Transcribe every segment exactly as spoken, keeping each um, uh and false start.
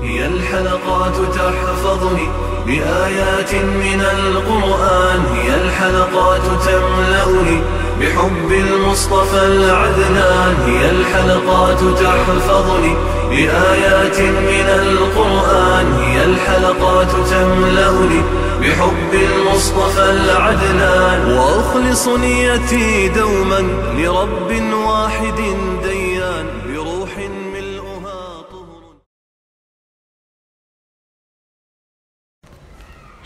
هي الحلقات تحفظني بآيات من القرآن، هي الحلقات تملأني بحب المصطفى العدنان، هي الحلقات تحفظني بآيات من القرآن، هي الحلقات تملأني بحب المصطفى العدنان، وأخلص نيتي دوما لرب واحد ديان، بروح ملؤها طهر.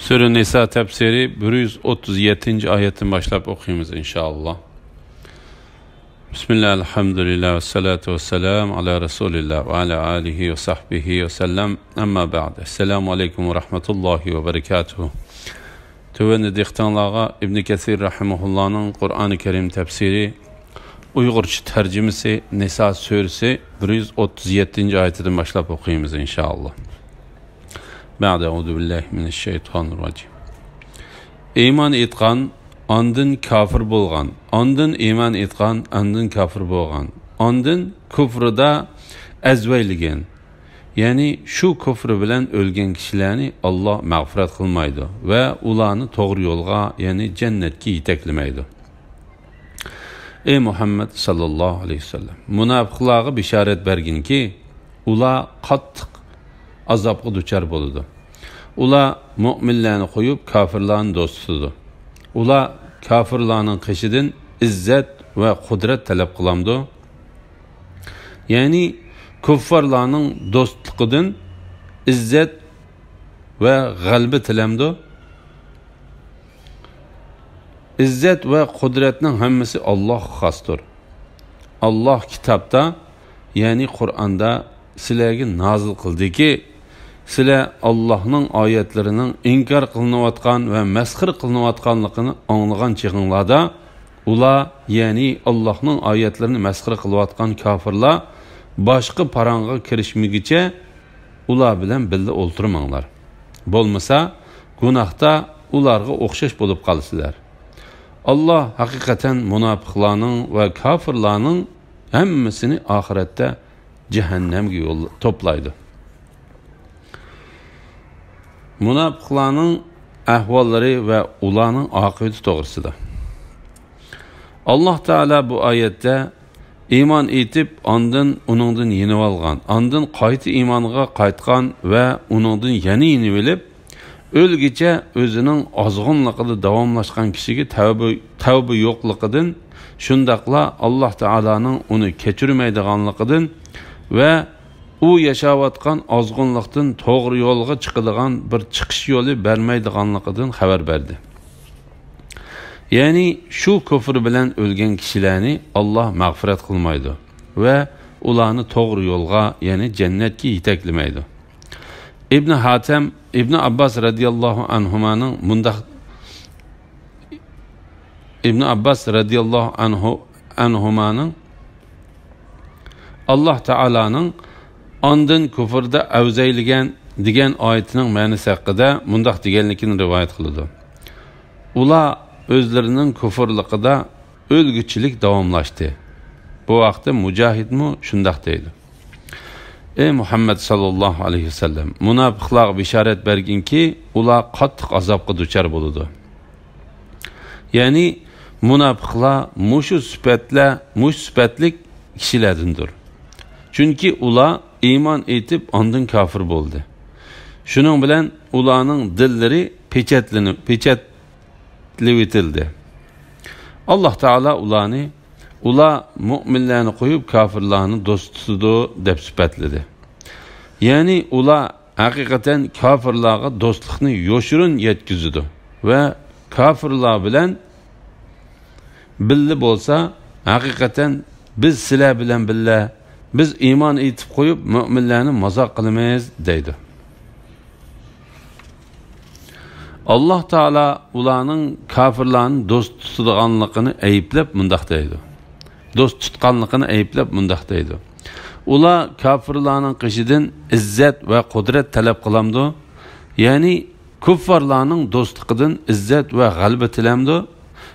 سۈرە نىسا تەپسىرى بىر يۈز ئوتتۇز يەتتىنچى ئايەتتىن باشلاپ ئوقۇيمىز، ئىنشائاللا. بىسمىللا، ئەلھەمدۇلىللا، ۋەسسالاتۇ ۋەسسالامۇ ئالا رەسۇلىللا ۋە ئالا ئالىھى ۋە سەھبىھى ۋە سەللەم. ئەمما بەئد. ئەسسالامۇ ئەلەيكۇم ۋە رەھمەتۇللاھى ۋە بەرىكاتۇھ. تۆۋەندە دىققىتىڭلارغا ئىبنى كەسىر رەھىمەھۇللانىڭ قۇرئانى كەرىم تەپسىرى، ئۇيغۇرچە تەرجىمىسى، نىسا سۈرىسى بىر يۈز ئوتتۇز يەتتىنچى ئايىتىدىن باشلاپ ئوقۇيمىز، ئىنشائاللا. بەئدە، ئەئۇزۇ بىللاھى مىنەششەيتانىررەجىم. ئىمان ئېيتقان، ئاندىن كاپىر بولغان، ئاندىن ئىمان ئېيتقان، ئاندىن كاپىر بولغان، ئاندىن كۇفرىدا ئەزۋەيلىگەن، يەنى شۇ كۇفرى بىلەن ئۆلگەن كىشىلەرنى ئاللا مەغپىرەت قىلمايدۇ ۋە ئۇلارنى توغرا يولغا، يەنى جەننەتكە يېتەكلىمەيدۇ. ئەي مۇھەممەد ساللاللاھۇ ئەلەيھى ۋەسەللەم، مۇناپىقلارغا بېشارەت بەرگىنكى، ئۇلار قاتتىق ئازابقا دۇچار بولىدۇ. ئۇلار مۆمىنلەرنى قويۇپ، كاپىرلارنى دوست تۇتىدۇ. ئۇلار كاپىرلارنىڭ قېشىدىن ئىززەت ۋە قۇدرەت تەلەپ قىلامدۇ؟ يەنى كۇففارلارنىڭ دوستلۇقىدىن ئىززەت ۋە غەلىبە تىلەمدۇ؟ ئىززەت ۋە قۇدرەتنىڭ ھەممىسى ئاللاھقا خاستۇر. ئاللاھ كىتابتا، يەنى قۇرئاندا سىلەرگە نازىل قىلدىكى، سىلەر ئاللاھنىڭ ئايەتلىرىنىڭ ئىنكار قىلىنىۋاتقان ۋە مەسخىرە قىلىنىۋاتقانلىقىنى ئاڭلىغان چېغىڭلاردا، ئۇلار، يەنى ئاللاھنىڭ ئايەتلىرىنى مەسخىرە قىلىۋاتقان كاپىرلار باشقا پاراڭغا كىرىشمىگۈچە ئۇلار بىلەن بىللە ئولتۇرماڭلار. بولمىسا، گۇناھتا ئۇلارغا ئوخشاش بولۇپ قالىسىلەر. ئاللاھ ھەقىقەتەن مۇناپىقلارنىڭ ۋە كاپىرلارنىڭ ھەممىسىنى ئاخىرەتتە جەھەننەمگە يول-، توپلايدۇ. مۇناپىقلارنىڭ ئەھۋاللىرى ۋە ئۇلارنىڭ ئاقىۋىتى توغرىسىدا. ئاللاھ تائالا بۇ ئايەتتە ئىمان ئېيتىپ، ئاندىن ئۇنىڭدىن يېنىۋالغان، ئاندىن قايتا ئىمانغا قايتقان ۋە ئۇنىڭدىن يەنە يېنىۋېلىپ، ئۆلگۈچە ئۆزىنىڭ ئازغۇنلۇقىدا داۋاملاشقان كىشىگە تەۋبە، تەۋبە يوقلۇقىدىن، شۇنداقلا ئاللاھ تائالانىڭ ئۇنى كەچۈرمەيدىغانلىقىدىن ۋە ئۇ ياشاۋاتقان ئازغۇنلۇقتىن توغرا يولغا چىقىدىغان بىر چىقىش يولى بەرمەيدىغانلىقىدىن خەۋەر بەردى. يەنى شۇ كۇفر بىلەن ئۆلگەن كىشىلەرنى ئاللاھ مەغپىرەت قىلمايدۇ ۋە ئۇلارنى توغرا يولغا، يەنى جەننەتكە يېتەكلىمەيدۇ. ئىبنى ھاتەم ئىبنى ئابباس رەزىياللاھۇ ئەنھۇمانىڭ مۇنداق، ئىبنى ئابباس رەزىياللاھۇ ئەنھۇ، ئەنھۇمانىڭ ئاللاھ تائالانىڭ ئاندىن كۇفردا ئەۋزەيلىگەن دېگەن ئايىتىنىڭ مەنىسى ھەققىدە مۇنداق دېگەنلىكىنى رىۋايەت قىلىدۇ. ئۇلار ئۆزلىرىنىڭ كۇفرلۇقىدا ئۆلگۈچىلىك داۋاملاشتى. بۇ ھەقتە مۇجاھىدمۇ شۇنداق دەيدۇ. ئەي مۇھەممەد ساللاللاھۇ ئەلەيھى ۋەسەللەم، مۇناپىقلارغا بېشارەت بەرگىنكى، ئۇلار قاتتىق ئازابقا دۇچار بولىدۇ. يەنى مۇناپىقلار مۇشۇ سۈپەتلەر، مۇشۇ سۈپەتلىك كىشىلەردىندۇر. چۈنكى ئۇلار ئىمان ئېيتىپ، ئاندىن كاپىر بولدى. شۇنىڭ بىلەن ئۇلارنىڭ دىللىرى پېچەتلىنىپ، پېچەتلىۋېتىلدى. ئاللاھ تائالا ئۇلارنى، ئۇلار مۆمىنلەرنى قويۇپ، كاپىرلارنى دوست تۇتىدۇ، دەپ سۈپەتلىدى. يەنى ئۇلار ھەقىقەتەن كاپىرلارغا دوستلۇقنى يوشۇرۇن يەتكۈزىدۇ ۋە كاپىرلار بىلەن بىللە بولسا، ھەقىقەتەن بىز سىلەر بىلەن بىللە، بىز ئىمان ئېيتىپ قويۇپ، مۆمىنلەرنى مازاق قىلىمىز، دەيدۇ. ئاللاھ تائالا ئۇلارنىڭ كاپىرلارنى دوست تۇتىدىغانلىقىنى ئەيىبلەپ مۇنداق دەيدۇ. دوست تۇتقانلىقىنى ئەيىبلەپ مۇنداق دەيدۇ. ئۇلار كاپىرلارنىڭ قېشىدىن ئىززەت ۋە قۇدرەت تەلەپ قىلامدۇ؟ يەنى كۇففارلارنىڭ دوستلۇقىدىن ئىززەت ۋە غەلىبە تىلەمدۇ؟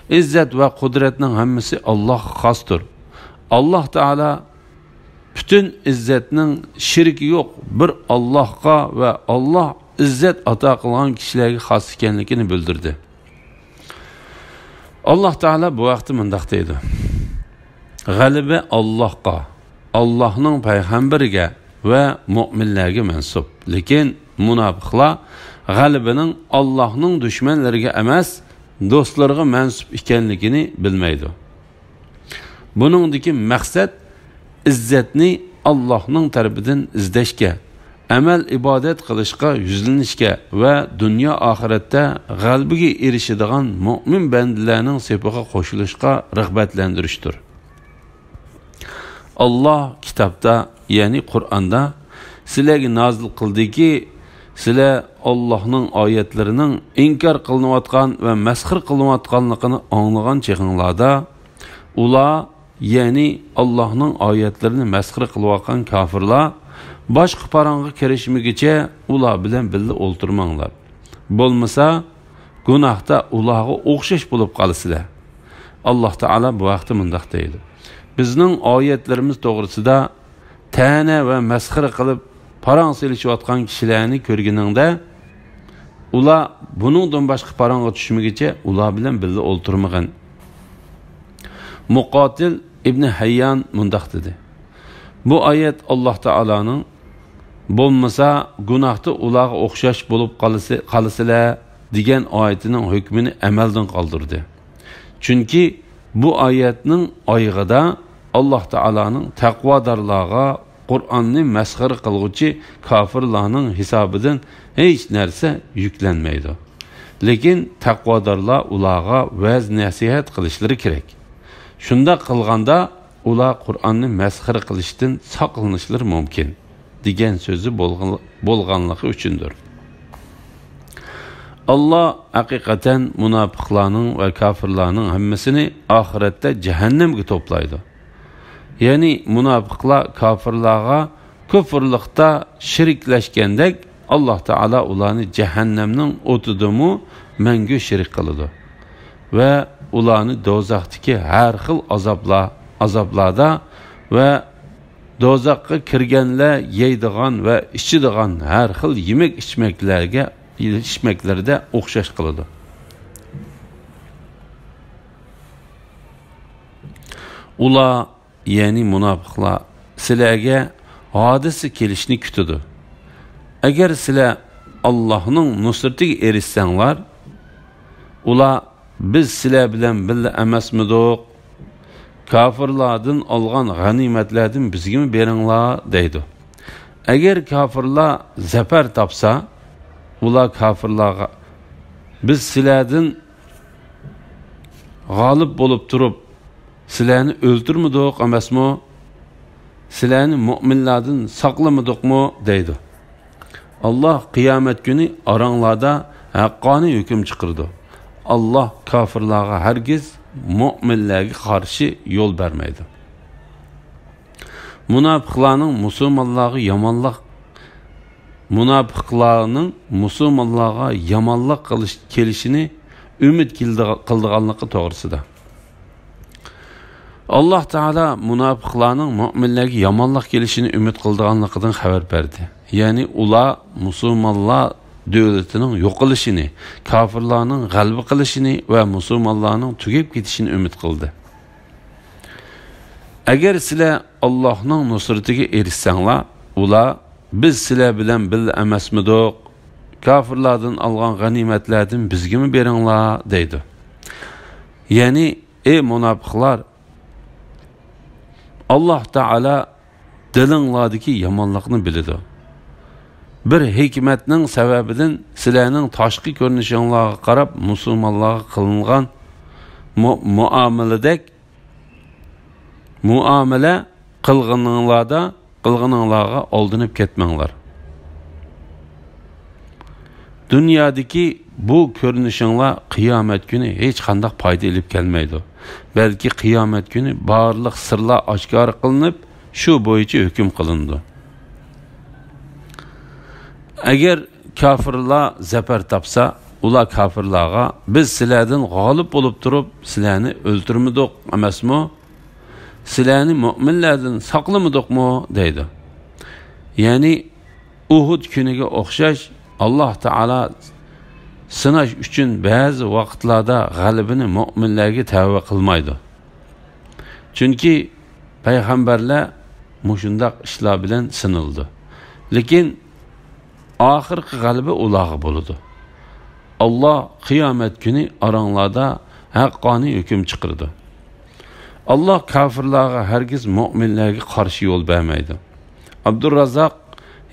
ئىززەت ۋە قۇدرەتنىڭ ھەممىسى ئاللاھقا خاستۇر. ئاللاھ تائالا پۈتۈن ئىززەتنىڭ شېرىكى يوق بىر ئاللاھقا ۋە ئاللاھ ئىززەت ئاتا قىلغان كىشىلەرگە خاس ئىكەنلىكىنى بىلدۈردى. ئاللاھ تائالا بۇ ھەقتە مۇنداق دەيدۇ: غەلىبە ئاللاھقا، ئاللاھنىڭ پەيغەمبىرىگە ۋە مۆمىنلەرگە مەنسۇپ. لېكىن مۇناپىقلار غەلىبىنىڭ ئاللاھنىڭ دۈشمەنلىرىگە ئەمەس، دوستلىرىغا مەنسۇپ ئىكەنلىكىنى بىلمەيدۇ. بۇنىڭدىكى مەقسەت ئىززەتنى ئاللاھنىڭ تەرىپىدىن ئىزدەشكە، ئەمەل ئىبادەت قىلىشقا يۈزلىنىشكە ۋە دۇنيا ئاخىرەتتە غەلىبىگە ئېرىشىدىغان مۆمىن بەندىلەرنىڭ سېپىغا قوشۇلۇشقا رىغبەتلەندۈرۈشتۇر. ئاللاھ كىتابتا، يەنى قۇرئاندا سىلەرگە نازىل قىلدىكى، سىلەر ئاللاھنىڭ ئايەتلىرىنىڭ ئىنكار قىلىنىۋاتقان ۋە مەسخىرە قىلىنىۋاتقانلىقىنى ئاڭلىغان چېغىڭلاردا، ئۇلار، يەنى ئاللاھنىڭ ئايەتلىرىنى مەسخىرە قىلىۋاتقان كاپىرلار، باشقا پاراڭغا كىرىشمىگۈچە ئۇلار بىلەن بىللە ئولتۇرماڭلار. بولمىسا، گۇناھتا ئۇلارغا ئوخشاش بولۇپ قالىسىلەر. ئاللاھ تائالا بۇ ھەقتە مۇنداق دەيدۇ: بىزنىڭ ئايەتلىرىمىز توغرىسىدا تەنە ۋە مەسخىرە قىلىپ پاراڭ سېلىشىۋاتقان كىشىلەرنى كۆرگىنىڭدە، ئۇلار بۇنىڭدىن باشقا پاراڭغا چۈشمىگۈچە ئۇلار بىلەن بىللە ئولتۇرمىغىن. مۇقاتىل ئىبنى ھەييان مۇنداق دېدى: بۇ ئايەت ئاللاھ تائالانىڭ، بولمىسا گۇناھتا ئۇلارغا ئوخشاش بولۇپ قالىسى-، قالىسىلەر، دېگەن ئايىتىنىڭ ھۆكمىنى ئەمەلدىن قالدۇردى. چۈنكى بۇ ئايەتنىڭ ئايىغىدا ئاللاھ تائالانىڭ تەقۋادارلارغا قۇرئاننى مەسخىرە قىلغۇچى كاپىرلارنىڭ ھېسابىدىن ھېچ نەرسە يۈكلەنمەيدۇ. لېكىن تەقۋادارلار ئۇلارغا ۋەز-نەسىھەت قىلىشلىرى كېرەك. شۇنداق قىلغاندا، ئۇلار قۇرئاننى مەسخىرە قىلىشتىن ساقلىنىشلىرى مۇمكىن، دېگەن سۆزى بولغان-، بولغانلىقى ئۈچۈندۇر. ئاللاھ ھەقىقەتەن مۇناپىقلارنىڭ ۋە كاپىرلارنىڭ ھەممىسىنى ئاخىرەتتە جەھەننەمگە توپلايدۇ. يەنى مۇناپىقلار كاپىرلارغا كۇفرلۇقتا شېرىكلەشكەندەك، ئاللاھ تائالا ئۇلارنى جەھەننەمنىڭ ئوتىدىمۇ مەڭگۈ شېرىك قىلىدۇ ۋە ئۇلارنى دوزاختىكى ھەر خىل ئازابلار، ئازابلاردا ۋە دوزاخقا كىرگەنلەر يەيدىغان ۋە ئىچىدىغان ھەر خىل يېمەك-ئىچمەكلەرگە، ئىچمەكلىرىدە ئوخشاش قىلىدۇ. ئۇلار، يەنى مۇناپىقلار، سىلەرگە ھادىسە كېلىشنى كۈتىدۇ. ئەگەر سىلەر ئاللاھنىڭ نۇسرىتىگە ئېرىشسەڭلار، ئۇلار، بىز سىلەر بىلەن بىللە ئەمەسمىدۇق؟ كاپىرلاردىن ئالغان غەنىيمەتلەردىن بىزگىمۇ بېرىڭلار، دەيدۇ. ئەگەر كاپىرلار زەپەر تاپسا، ئۇلار كاپىرلارغا، بىز سىلەردىن غالىب بولۇپ تۇرۇپ، سىلەرنى ئۆلتۈرمىدۇق ئەمەسمۇ؟ سىلەرنى مۆمىنلاردىن ساقلىمىدۇقمۇ؟ دەيدۇ. ئاللاھ قىيامەت كۈنى ئاراڭلاردا ھەققانىي ھۆكۈم چىقىرىدۇ. ئاللاھ كاپىرلارغا ھەرگىز مۆمىنلەرگە قارشى يول بەرمەيدۇ. مۇناپىقلارنىڭ مۇسۇلمانلارغا يامانلىق، مۇناپىقلارنىڭ مۇسۇلمانلارغا يامانلىق قىلىش، كېلىشىنى ئۈمىد كىلدىغا-، قىلىدىغانلىقى توغرىسىدا. ئاللاھ تائالا مۇناپىقلارنىڭ مۆمىنلەرگە يامانلىق كېلىشىنى ئۈمىد قىلىدىغانلىقىدىن خەۋەر بەردى. يەنى ئۇلار مۇسۇلمانلار دۆلىتىنىڭ يوقىلىشىنى، كاپىرلارنىڭ غەلىبە قىلىشىنى ۋە مۇسۇلمانلارنىڭ تۈگەپ كېتىشىنى ئۈمىد قىلدى. ئەگەر سىلەر ئاللاھنىڭ نۇسرىتىگە ئېرىشسەڭلار، ئۇلار، بىز سىلەر بىلەن بىللە ئەمەسمىدۇق؟ كاپىرلاردىن ئالغان غەنىيمەتلەردىن بىزگىمۇ بېرىڭلار، دەيدۇ. يەنى، ئەي مۇناپىقلار، ئاللاھ تائالا دىلىڭلاردىكى يامانلىقنى بىلىدۇ. بىر ھېكمەتنىڭ سەۋەبىدىن سىلەرنىڭ تاشقى كۆرۈنۈشۈڭلارغا قاراپ مۇسۇلمانلارغا قىلىنغان مۇ-، مۇئامىلىدەك مۇئامىلە قىلغىنىڭلاردا، قىلغىنىڭلارغا ئالدىنىپ كەتمەڭلار. دۇنيادىكى بۇ كۆرۈنۈشۈڭلار قىيامەت كۈنى ھېچقانداق پايدا ئېلىپ كەلمەيدۇ. بەلكى قىيامەت كۈنى بارلىق سىرلار ئاشكارا قىلىنىپ، شۇ بويىچە ھۆكۈم قىلىنىدۇ. ئەگەر كاپىرلار زەپەر تاپسا، ئۇلار كاپىرلارغا، بىز سىلەردىن غالىب بولۇپ تۇرۇپ، سىلەرنى ئۆلتۈرمىدۇق ئەمەسمۇ؟ سىلەرنى مۆمىنلەردىن ساقلىمىدۇقمۇ؟ دەيدۇ. يەنى ئۇھۇد كۈنىگە ئوخشاش، ئاللاھ تائالا سىناش ئۈچۈن بەزى ۋاقىتلاردا غەلىبىنى مۆمىنلەرگە تەۋە قىلمايدۇ. چۈنكى پەيغەمبەرلەر مۇشۇنداق ئىشلار بىلەن سىنىلىدۇ. لېكىن ئاخىرقى غەلىبە ئۇلارغا بولىدۇ. ئاللاھ قىيامەت كۈنى ئاراڭلاردا ھەققانىي ھۆكۈم چىقىرىدۇ. ئاللاھ كاپىرلارغا ھەرگىز مۆمىنلەرگە قارشى يول بەرمەيدۇ. ئابدۇررازاق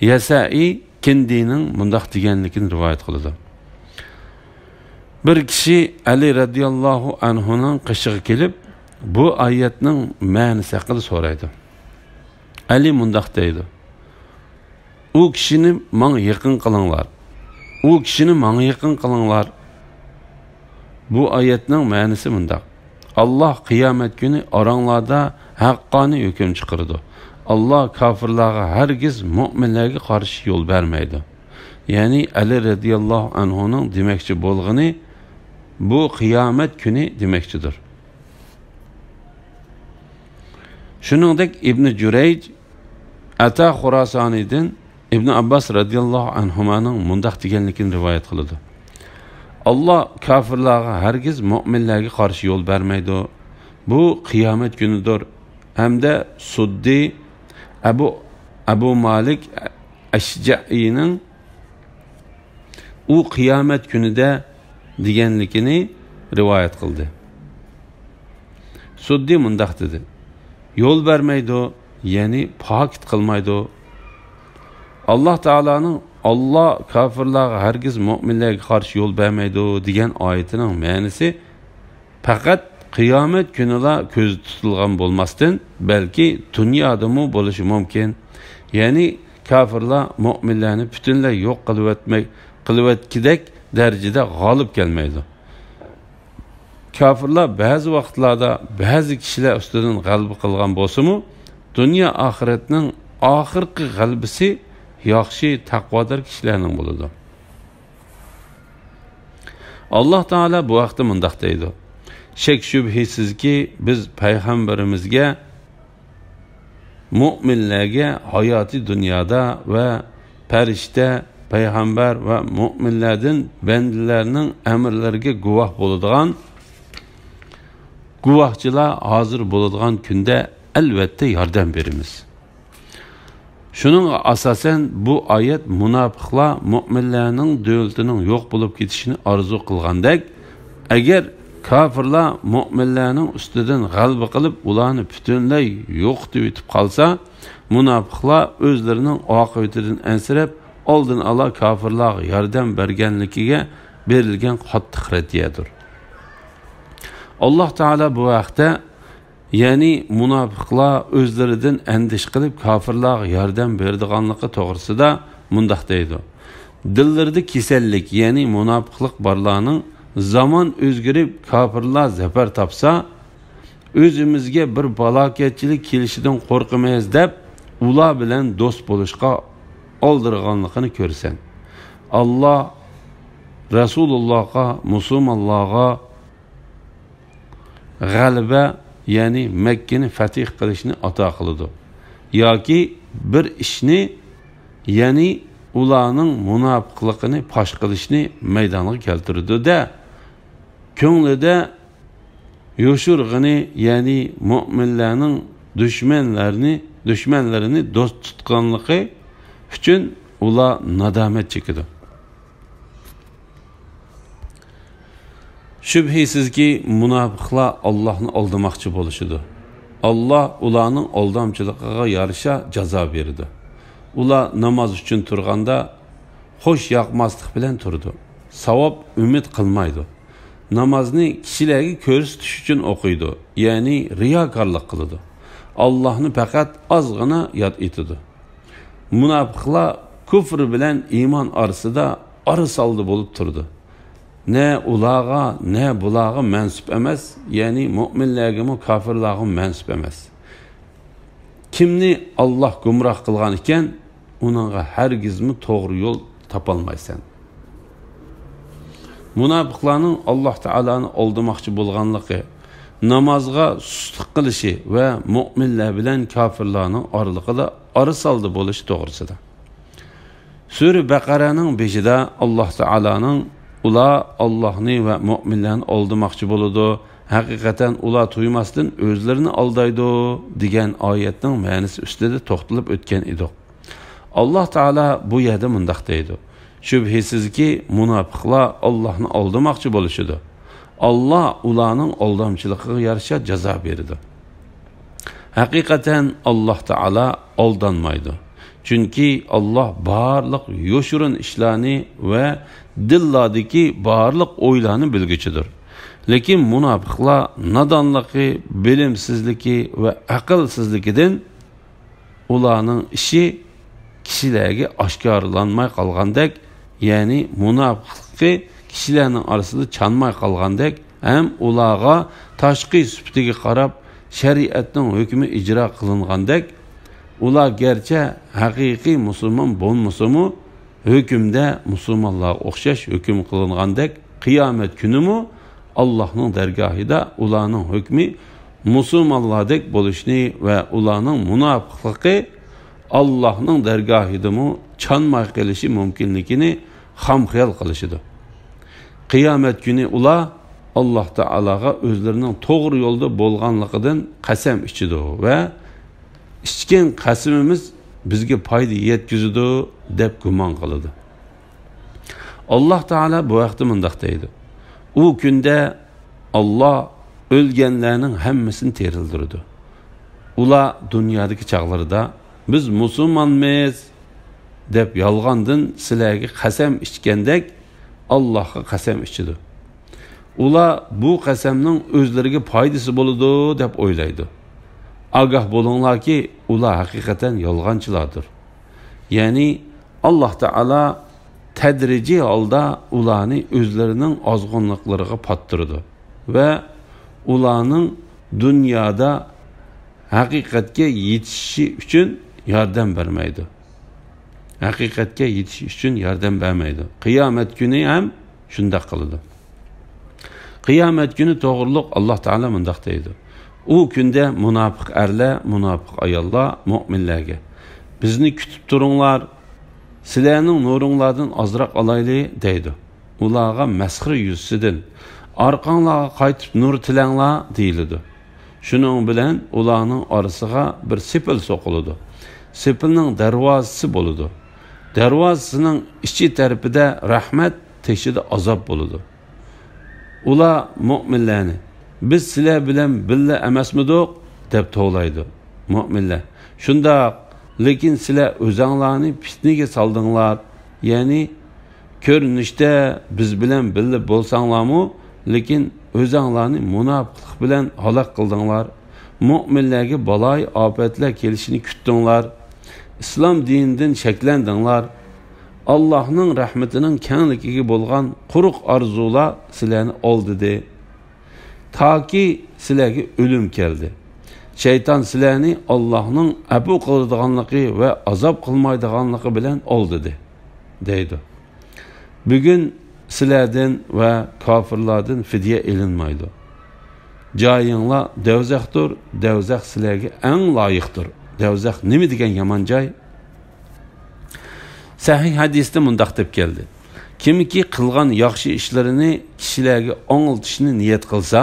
يەسەئى كىندىنىڭ مۇنداق دېگەنلىكىنى رىۋايەت قىلىدۇ. بىر كىشى ئەلى رەزىياللاھۇ ئەنھۇنىڭ قېشىغا كېلىپ، بۇ ئايەتنىڭ مەنىسى ھەققىدە سورايدۇ. ئەلى مۇنداق دەيدۇ: ئۇ كىشىنى ماڭا يېقىن قىلىڭلار. ئۇ كىشىنى ماڭا يېقىن قىلىڭلار. بۇ ئايەتنىڭ مەنىسى مۇنداق: ئاللاھ قىيامەت كۈنى ئاراڭلاردا ھەققانىي ھۆكۈم چىقىرىدۇ. ئاللاھ كاپىرلارغا ھەرگىز مۆمىنلەرگە قارشى يول بەرمەيدۇ. يەنى ئەلى رەزىياللاھۇ ئەنھۇنىڭ دېمەكچى بولغىنى، بۇ قىيامەت كۈنى دېمەكچىدۇر. شۇنىڭدەك ئىبنى جۇرەيج ئەتا خۇراسانىدىن ئىبنى ئابباس رەزىياللاھۇ ئەنھۇمانىڭ مۇنداق دېگەنلىكىنى رىۋايەت قىلىدۇ: ئاللاھ كاپىرلارغا ھەرگىز مۆمىنلەرگە قارشى يول بەرمەيدۇ. بۇ قىيامەت كۈنىدۇر. ھەمدە سۇددى ئەبۇ، ئەبۇ مالىك ئەشجەئىنىڭ ئۇ قىيامەت كۈنىدە دېگەنلىكىنى رىۋايەت قىلدى. سۇددى مۇنداق دېدى: يول بەرمەيدۇ، يەنى پاكىت قىلمايدۇ. ئاللاھ تائالانىڭ «ئاللاھ كاپىرلارغا ھەرگىز مۆمىنلەرگە قارشى يول بەرمەيدۇ» دېگەن ئايىتىنىڭ مەنىسى پەقەت قىيامەت كۈنىلا كۆزدە تۇتۇلغان بولماستىن، بەلكى دۇنيادىمۇ بولۇشى مۇمكىن. يەنى كاپىرلار مۆمىنلەرنى پۈتۈنلەي يوق قىلىۋەتمەك، قىلىۋەتكۈدەك دەرىجىدە غالىب كەلمەيدۇ. كاپىرلار بەزى ۋاقىتلاردا بەزى كىشىلەر ئۈستىدىن غەلىبە قىلغان بولسىمۇ، دۇنيا ئاخىرەتنىڭ ئاخىرقى غەلىبىسى ياخشى، تەقۋادار كىشىلەرنىڭ بولىدۇ. ئاللاھ تائالا بۇ ھەقتە مۇنداق دەيدۇ: شەك-شۈبھىسىزكى، بىز پەيغەمبىرىمىزگە مۆمىنلەرگە ھاياتىي دۇنيادا ۋە پەرىشتە، پەيغەمبەر ۋە مۆمىنلەردىن بەندىلەرنىڭ ئەمىرلىرىگە گۇۋاھ بولىدىغان، گۇۋاھچىلار ھازىر بولىدىغان كۈندە ئەلۋەتتە ياردەم بېرىمىز. شۇنىڭغا ئاساسەن، بۇ ئايەت مۇناپىقلار مۆمىنلەرنىڭ دۆلىتىنىڭ يوق بولۇپ كېتىشىنى ئارزۇ قىلغاندەك، ئەگەر كاپىرلار مۆمىنلەرنىڭ ئۈستىدىن غەلىبە قىلىپ، ئۇلارنى پۈتۈنلەي يوقىتىۋېتىپ قالسا، مۇناپىقلار ئۆزلىرىنىڭ ئاقىۋىتىدىن ئەنسىرەپ، ئالدىن ئالا كاپىرلارغا ياردەم بەرگەنلىكىگە بېرىلگەن قاتتىق رەددىيەدۇر. ئاللاھ تائالا بۇ ھەقتە، يەنى مۇناپىقلار ئۆزلىرىدىن ئەندىشە قىلىپ كاپىرلارغا ياردەم بېرىدىغانلىقى توغرىسىدا مۇنداق دەيدۇ: دىللىرىدا كېسەللىك، يەنى مۇناپىقلىق بارلارنىڭ زامان ئۆزگىرىپ، كاپىرلار زەپەر تاپسا، ئۆزىمىزگە بىر پالاكەتچىلىك كېلىشىدىن قورقىمىز دەپ، ئۇلار بىلەن دوست بولۇشقا ئالدىرىغانلىقىنى كۆرىسەن. ئاللاھ رەسۇلۇللاھقا، مۇسۇلمانلارغا غەلىبە، يەنى مەككىنى فەتھ قىلىشنى ئاتا قىلىدۇ. ياكى بىر ئىشنى، يەنى ئۇلارنىڭ مۇناپىقلىقىنى پاش قىلىشنى مەيدانغا كەلتۈرىدۇ-دە، كۆڭلىدە يوشۇرغىنى، يەنى مۆمىنلەرنىڭ دۈشمەنلەرنى، دۈشمەنلىرىنى دوست تۇتقانلىقى ئۈچۈن ئۇلار نادامەت چېكىدۇ. شۈبھىسىزكى، مۇناپىقلار ئاللاھنى ئالدىماقچى بولۇشىدۇ. ئاللاھ ئۇلارنىڭ ئالدامچىلىقىغا يارىشا جازا بېرىدۇ. ئۇلار ناماز ئۈچۈن تۇرغاندا، خۇش ياقماسلىق بىلەن تۇرىدۇ. ساۋاب ئۈمىد قىلمايدۇ. نامازنى كىشىلەرگە كۆرسىتىش ئۈچۈن ئوقۇيدۇ، يەنى رىياكارلىق قىلىدۇ. ئاللاھنى پەقەت ئازغىنا ياد ئېتىدۇ. مۇناپىقلار كۇفر بىلەن ئىمان ئارىسىدا ئارىسالدى بولۇپ تۇرىدۇ. نە ئۇلارغا، نە بۇلارغا مەنسۇپ ئەمەس، يەنى مۆمىنلەرگىمۇ، كاپىرلارغىمۇ مەنسۇپ ئەمەس. كىمنى ئاللاھ گۇمراھ قىلغان ئىكەن، ئۇنىڭغا ھەرگىزمۇ توغرا يول تاپالمايسەن. مۇناپىقلارنىڭ ئاللاھ تائالانى ئالدىماقچى بولغانلىقى، نامازغا سۇسلۇق قىلىشى ۋە مۆمىنلەر بىلەن كاپىرلارنىڭ ئارىلىقىدا ئارىسالدى بولۇشى توغرىسىدا. سۈرە بەقەرەنىڭ بېشىدا ئاللاھ تائالانىڭ «ئۇلار ئاللاھنى ۋە مۆمىنلەرنى ئالدىماقچى بولىدۇ، ھەقىقەتەن ئۇلار تۇيماستىن ئۆزلىرىنى ئالدايدۇ» دېگەن ئايەتنىڭ مەنىسى ئۈستىدە توختىلىپ ئۆتكەن ئىدۇق. ئاللاھ تائالا بۇ يەردە مۇنداق دەيدۇ: «شۈبھىسىزكى، مۇناپىقلار ئاللاھنى ئالدىماقچى بولۇشىدۇ. ئاللاھ ئۇلارنىڭ ئالدامچىلىقىغا يارىشا جازا بېرىدۇ.» ھەقىقەتەن ئاللاھ تائالا ئالدانمايدۇ. چۈنكى ئاللاھ بارلىق يوشۇرۇن ئىشلارنى ۋە دىللاردىكى بارلىق ئويلارنى بىلگۈچىدۇر. لېكىن مۇناپىقلار نادانلىقى، بىلىمسىزلىكى ۋە ئەقىلسىزلىكىدىن ئۇلارنىڭ ئىشى كىشىلەرگە ئاشكارىلانماي قالغاندەك، يەنى مۇناپىقلىقى كىشىلەرنىڭ ئارىسىدا چانماي قالغاندەك ھەم ئۇلارغا تاشقى سۈپىتىگە قاراپ شەرىئەتنىڭ ھۆكمى ئىجرا قىلىنغاندەك، ئۇلار گەرچە ھەقىقىي مۇسۇلمان بولمىسىمۇ، ھۆكۈمدە مۇسۇلمانلارغا ئوخشاش ھۆكۈم قىلىنغاندەك، قىيامەت كۈنىمۇ ئاللاھنىڭ دەرگاھىدا ئۇلارنىڭ ھۆكمى مۇسۇلمانلاردەك بولۇشىنى ۋە ئۇلارنىڭ مۇناپىقلىقى ئاللاھنىڭ دەرگاھىدىمۇ چانماي قېلىشى مۇمكىنلىكىنى خام خىيال قىلىشىدۇ. قىيامەت كۈنى ئۇلار ئاللاھ تائالاغا ئۆزلىرىنىڭ توغرا يولدا بولغانلىقىدىن قەسەم ئىچىدۇ ۋە «ئىچكەن قەسىمىمىز بىزگە پايدا يەتكۈزىدۇ» دەپ گۇمان قىلىدۇ. ئاللاھ تائالا بۇ ھەقتە مۇنداق دەيدۇ: «ئۇ كۈندە ئاللاھ ئۆلگەنلەرنىڭ ھەممىسىنى تىرىلدۈرىدۇ. ئۇلار دۇنيادىكى چاغلىرىدا، بىز مۇسۇلمانمىز دەپ يالغاندىن سىلەرگە قەسەم ئىچكەندەك، ئاللاھقا قەسەم ئىچىدۇ. ئۇلار بۇ قەسەمنىڭ ئۆزلىرىگە پايدىسى بولىدۇ دەپ ئويلايدۇ. ئاگاھ بولۇڭلاركى، ئۇلار ھەقىقەتەن يالغانچىلاردۇر.» يەنى ئاللاھ تائالا تەدرىجىي ھالدا ئۇلارنى ئۆزلىرىنىڭ ئازغۇنلۇقلىرىغا پاتتۇرىدۇ ۋە ئۇلارنىڭ دۇنيادا ھەقىقەتكە يېتىشىشى ئۈچۈن ياردەم بەرمەيدۇ. ھەقىقەتكە يېتىش ئۈچۈن ياردەم بەرمەيدۇ. قىيامەت كۈنى ھەم شۇنداق قىلىدۇ. قىيامەت كۈنى توغرۇلۇق ئاللاھ تائالا مۇنداق دەيدۇ: «ئۇ كۈندە مۇناپىق ئەرلەر، مۇناپىق ئاياللار مۆمىنلەرگە، بىزنى كۈتۈپ تۇرۇڭلار، سىلەرنىڭ نۇرۇڭلاردىن ئازراق ئالايلى» دەيدۇ. ئۇلارغا مەسخىرە يۈزىسىدىن، «ئارقاڭلارغا قايتىپ نۇر تىلەڭلار» دېيىلىدۇ. شۇنىڭ بىلەن ئۇلارنىڭ ئارىسىغا بىر سېپىل سوقۇلىدۇ. سېپىلنىڭ دەرۋازىسى بولىدۇ. دەرۋازىسىنىڭ ئىچى تەرىپىدە رەھمەت، تېشىدا ئازاب بولىدۇ. ئۇلار مۆمىنلەرنى: «بىز سىلەر بىلەن بىللە ئەمەسمىدۇق؟» دەپ توۋلايدۇ. مۆمىنلەر: «شۇنداق، لېكىن سىلەر ئۆزەڭلارنى پىتنىگە سالدىڭلار، يەنى كۆرۈنۈشتە بىز بىلەن بىللە بولساڭلارمۇ، لېكىن ئۆزەڭلارنى مۇناپىقلىق بىلەن ھالاك قىلدىڭلار. مۆمىنلەرگە بالايىئاپەتلەر كېلىشىنى كۈتتۈڭلار. ئىسلام دىنىدىن شەكلەندىڭلار. ئاللاھنىڭ رەھمىتىنىڭ كەڭلىكىگە بولغان قۇرۇق ئارزۇلار سىلەرنى ئالدىدى. تاكى سىلەرگە ئۆلۈم كەلدى. شەيتان سىلەرنى ئاللاھنىڭ ئەپۇ قىلىدىغانلىقى ۋە ئازاب قىلمايدىغانلىقى بىلەن ئالدىدى» دەيدۇ. بۈگۈن سىلەردىن ۋە كاپىرلاردىن فىدىيە ئېلىنمايدۇ. جايىڭلار دەۋزەختۇر، دەۋزەخ سىلەرگە ئەڭ لايىقتۇر. دەۋزەخ نېمە دېگەن يامان جاي؟ سەھىھ ھەدىستە مۇنداق دەپ كەلدى: «كىمكى قىلغان ياخشى ئىشلىرىنى كىشىلەرگە ئاڭلىتىشنى نىيەت قىلسا،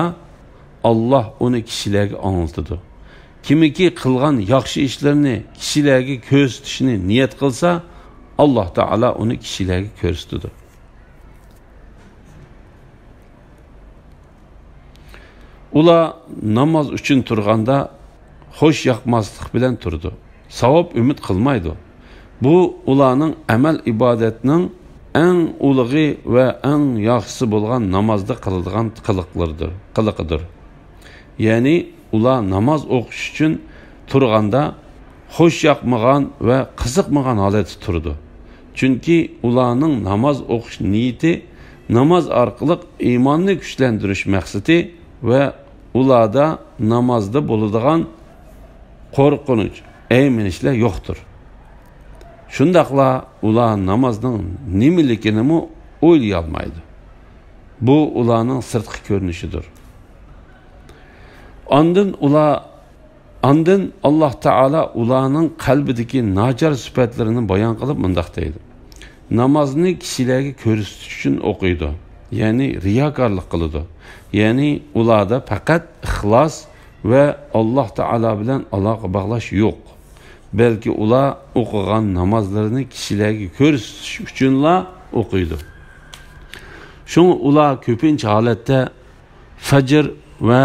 ئاللاھ ئۇنى كىشىلەرگە ئاڭلىتىدۇ. كىمكى قىلغان ياخشى ئىشلىرىنى كىشىلەرگە كۆرسىتىشنى نىيەت قىلسا، ئاللاھ تائالا ئۇنى كىشىلەرگە كۆرسىتىدۇ.» ئۇلار ناماز ئۈچۈن تۇرغاندا، خوش ياقماسلىق بىلەن تۇرىدۇ، ساۋاب ئۈمىد قىلمايدۇ. بۇ ئۇلارنىڭ ئەمەل ئىبادەتنىڭ ئەڭ ئۇلۇغى ۋە ئەڭ ياخشىسى بولغان نامازدا قىلىدىغان قىلىقلىرىدۇر، قىلىقىدۇر. يەنى ئۇلار ناماز ئوقۇش ئۈچۈن تۇرغاندا، خوش ياقمىغان ۋە قىزىقمىغان ھالەتتە تۇرىدۇ. چۈنكى ئۇلارنىڭ ناماز ئوقۇش نىيىتى ناماز ئارقىلىق ئىماننى كۈچلەندۈرۈش مەقسىتى ۋە ئۇلاردا نامازدا بولىدىغان قورقۇنچ، ئەيمىنىشلەر يوقتۇر. شۇنداقلا ئۇلار نامازنىڭ نېمىلىكىنىمۇ ئويلىيالمايدۇ. بۇ ئۇلارنىڭ سىرتقى كۆرۈنۈشىدۇر. ئاندىن ئۇلار، ئاندىن ئاللاھ تائالا ئۇلارنىڭ قەلبىدىكى ناچار سۈپەتلىرىنى بايان قىلىپ مۇنداق دەيدۇ: نامازنى كىشىلەرگە كۆرسىتىش ئۈچۈن ئوقۇيدۇ، يەنى رىياكارلىق قىلىدۇ. يەنى ئۇلاردا پەقەت ئىخلاس ۋە ئاللاھ تائالا بىلەن ئالاقە باغلاش يوق. بەلكى ئۇلار ئوقۇغان نامازلىرىنى كىشىلەرگە كۆرسىتىش ئۈچۈنلا ئوقۇيدۇ. شۇڭا ئۇلار كۆپىنچە ھالەتتە فەجر ۋە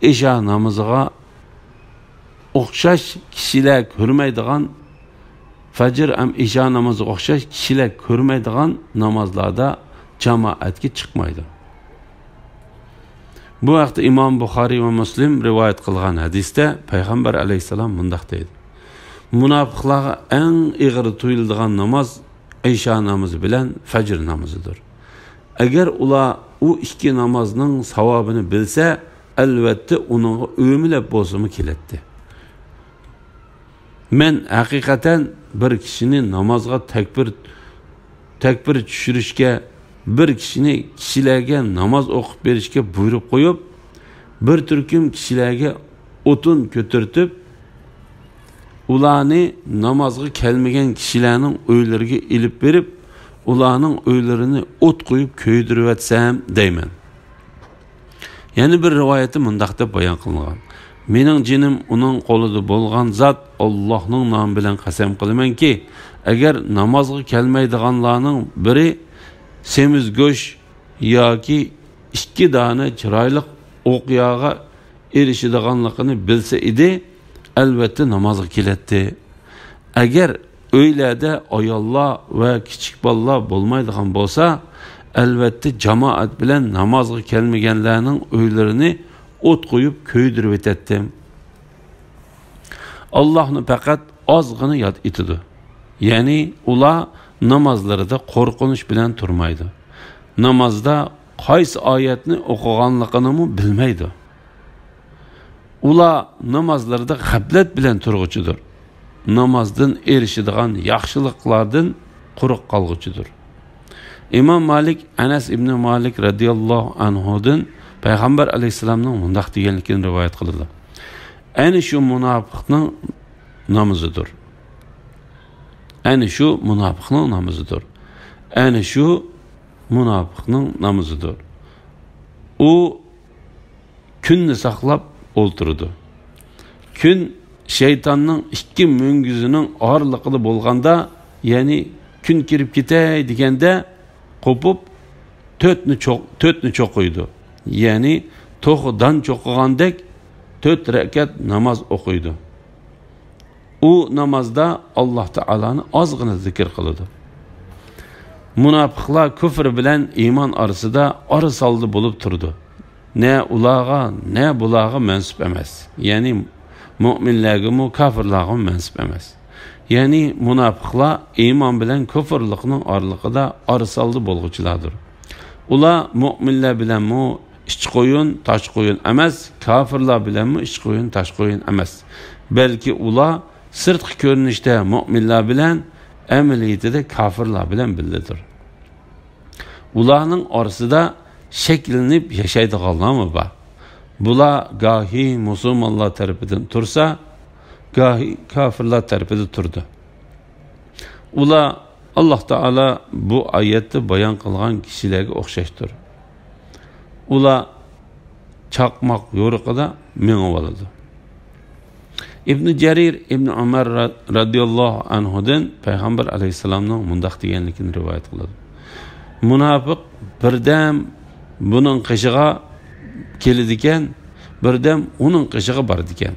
ئىشا نامىزىغا ئوخشاش كىشىلەر كۆرمەيدىغان، فەجر ھەم ئىشا نامىزىغا ئوخشاش كىشىلەر كۆرمەيدىغان نامازلاردا جامائەتكە چىقمايدۇ. بۇ ھەقتە ئىمام بۇخارىي ۋە مۇسلىم رىۋايەت قىلغان ھەدىستە پەيغەمبەر ئەلەيھىسسالام مۇنداق دەيدۇ: مۇناپىقلارغا ئەڭ ئېغىر تۇيۇلىدىغان ناماز ئىشا نامىزى بىلەن فەجر نامىزىدۇر. ئەگەر ئۇلار ئۇ ئىككى نامازنىڭ ساۋابىنى بىلسە، ئەلۋەتتە ئۇنىڭغا ئۆمىلەپ بولسىمۇ كېلەتتى. مەن ھەقىقەتەن بىر كىشىنى نامازغا تەكبىر، تەكبىر چۈشۈرۈشكە، بىر كىشىنى كىشىلەرگە ناماز ئوقۇپ بېرىشكە بۇيرۇپ قويۇپ، بىر تۈركۈم كىشىلەرگە ئوتۇن كۆتۈرتۈپ، ئۇلارنى نامازغا كەلمىگەن كىشىلەرنىڭ ئۆيلىرىگە ئېلىپ بېرىپ، ئۇلارنىڭ ئۆيلىرىنى ئوت قويۇپ كۆيدۈرۈۋەتسەم دەيمەن. يەنە بىر رىۋايەتتە مۇنداق دەپ بايان قىلىنغان: مېنىڭ جېنىم ئۇنىڭ قولىدا بولغان زات، ئاللاھنىڭ نامى بىلەن قەسەم قىلىمەنكى، ئەگەر نامازغا كەلمەيدىغانلارنىڭ بىرى سېمىز گۆش ياكى ئىككى دانە چىرايلىق ئوقياغا ئېرىشىدىغانلىقىنى بىلسە ئىدى، ئەلۋەتتە نامازغا كېلەتتى. ئەگەر ئۆيلەردە ئاياللار ۋە كىچىك بالىلار بولمايدىغان بولسا، ئەلۋەتتە جامائەت بىلەن نامازغا كەلمىگەنلەرنىڭ ئۆيلىرىنى ئوت قويۇپ كۆيدۈرۈۋېتەتتىم. ئاللاھنى پەقەت ئازغىنا ياد ئېتىدۇ. يەنى ئۇلار نامازلىرىدا قورقۇنچ بىلەن تۇرمايدۇ. نامازدا قايسى ئايەتنى ئوقۇغانلىقىنىمۇ بىلمەيدۇ. ئۇلار نامازلىرىدا غەپلەت بىلەن تۇرغۇچىدۇر. نامازدىن ئېرىشىدىغان ياخشىلىقلاردىن قۇرۇق قالغۇچىدۇر. ئىمام مالىك ئەنەس ئىبنى مالىك رەزىياللاھۇ ئەنھۇدىن پەيغەمبەر ئەلەيھىسسالامنىڭ مۇنداق دېگەنلىكىنى رىۋايەت قىلىدۇ: ئەنە شۇ مۇناپىقنىڭ نامىزىدۇر. ئەنە شۇ مۇناپىقنىڭ نامىزىدۇر. ئەنە شۇ مۇناپىقنىڭ نامىزىدۇر. ئۇ كۈننى ساقلاپ ئولتۇرىدۇ. كۈن شەيتاننىڭ ئىككى مۈڭگۈزىنىڭ ئارىلىقىدا بولغاندا، يەنى كۈن كىرىپ كېتەي دېگەندە قوپۇپ، تۆتنى چوق-، تۆتنى چوقۇيدۇ. يەنى توخۇ دان چوقۇغاندەك تۆت رەكەت ناماز ئوقۇيدۇ. ئۇ نامازدا ئاللاھ تائالانى ئازغىنا زىكىر قىلىدۇ. مۇناپىقلار كۇفر بىلەن ئىمان ئارىسىدا ئارىسالدى بولۇپ تۇرىدۇ. نە ئۇلارغا، نە بۇلارغا مەنسۇپ ئەمەس. يەنى مۆمىنلەرگىمۇ، كاپىرلارغىمۇ مەنسۇپ ئەمەس. يەنى مۇناپىقلار ئىمان بىلەن كۇفرلۇقنىڭ ئارىلىقىدا ئارىسالدى بولغۇچىلاردۇر. ئۇلار مۆمىنلەر بىلەنمۇ ئىچ قويۇن، تاش قويۇن ئەمەس، كاپىرلار بىلەنمۇ ئىچ قويۇن، تاش قويۇن ئەمەس. بەلكى ئۇلار سىرتقى كۆرۈنۈشتە مۆمىنلەر بىلەن، ئەمەلىيىتىدە كاپىرلار بىلەن بىللىدۇر. ئۇلارنىڭ ئارىسىدا شەكىللىنىپ ياشايدىغانلارمۇ بار. بۇلار گاھى مۇسۇلمانلار تەرىپىدىن تۇرسا، گاھى كاپىرلار تەرىپىدە تۇرىدۇ. ئۇلار ئاللاھ تائالا بۇ ئايەتتە بايان قىلغان كىشىلەرگە ئوخشاشتۇر. ئۇلار چاقماق يورۇقىدا مېڭىۋالىدۇ. ئىبنى جەرىر ئىبنى ئۆمەر را-، رەزىياللاھۇ ئەنھۇدىن پەيغەمبەر ئەلەيھىسسالامنىڭ مۇنداق دېگەنلىكىنى رىۋايەت قىلىدۇ: مۇناپىق بىردەم بۇنىڭ قېشىغا كېلىدىكەن، بىردەم ئۇنىڭ قېشىغا بارىدىكەن.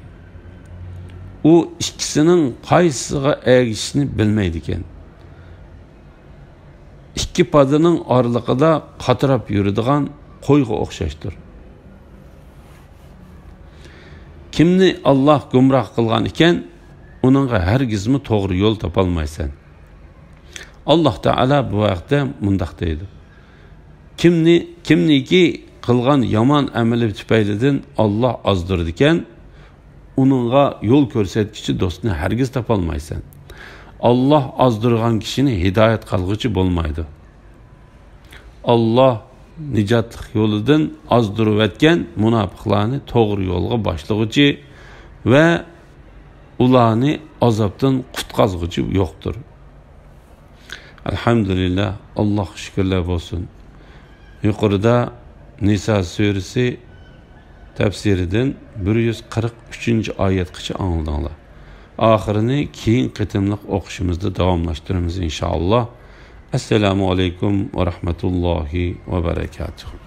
ئۇ ئىككىسىنىڭ قايسىسىغا ئەگىشىشنى بىلمەيدىكەن. ئىككى پادىنىڭ ئارىلىقىدا قاتراپ يۈرىدىغان قويغا ئوخشاشتۇر. كىمنى ئاللاھ گۇمراھ قىلغان ئىكەن، ئۇنىڭغا ھەرگىزمۇ توغرا يول تاپالمايسەن. ئاللاھ تائالا بۇ ھەقتە مۇنداق دەيدۇ: كىمنى، كىمنىكى قىلغان يامان ئەمىلى تۈپەيلىدىن ئاللاھ ئازدۇرىدىكەن، ئۇنىڭغا يول كۆرسەتكۈچى دوستنى ھەرگىز تاپالمايسەن. ئاللاھ ئازدۇرغان كىشىنى ھىدايەت قىلغۇچى بولمايدۇ. ئاللاھ نىجاتلىق يولىدىن ئازدۇرۇۋەتكەن مۇناپىقلارنى توغرا يولغا باشلىغۇچى ۋە ئۇلارنى ئازابتىن قۇتقازغۇچى يوقتۇر. ئەلھەمدۇلىللا، ئاللاھقا شۈكۈرلەر بولسۇن. يۇقىرىدا نىسا سۈرىسى تەپسىرىدىن بىر يۈز قىرىق ئۈچىنچى ئايەتقىچە ئاڭلىدىڭلار. ئاخىرىنى كېيىن قېتىملىق ئوقۇشىمىزدا داۋاملاشتۇرىمىز، ئىنشائاللا. ئەسسالامۇ ئەلەيكۇم ۋە رەھمەتۇللاھى ۋە بەرەكاتۇھۇ.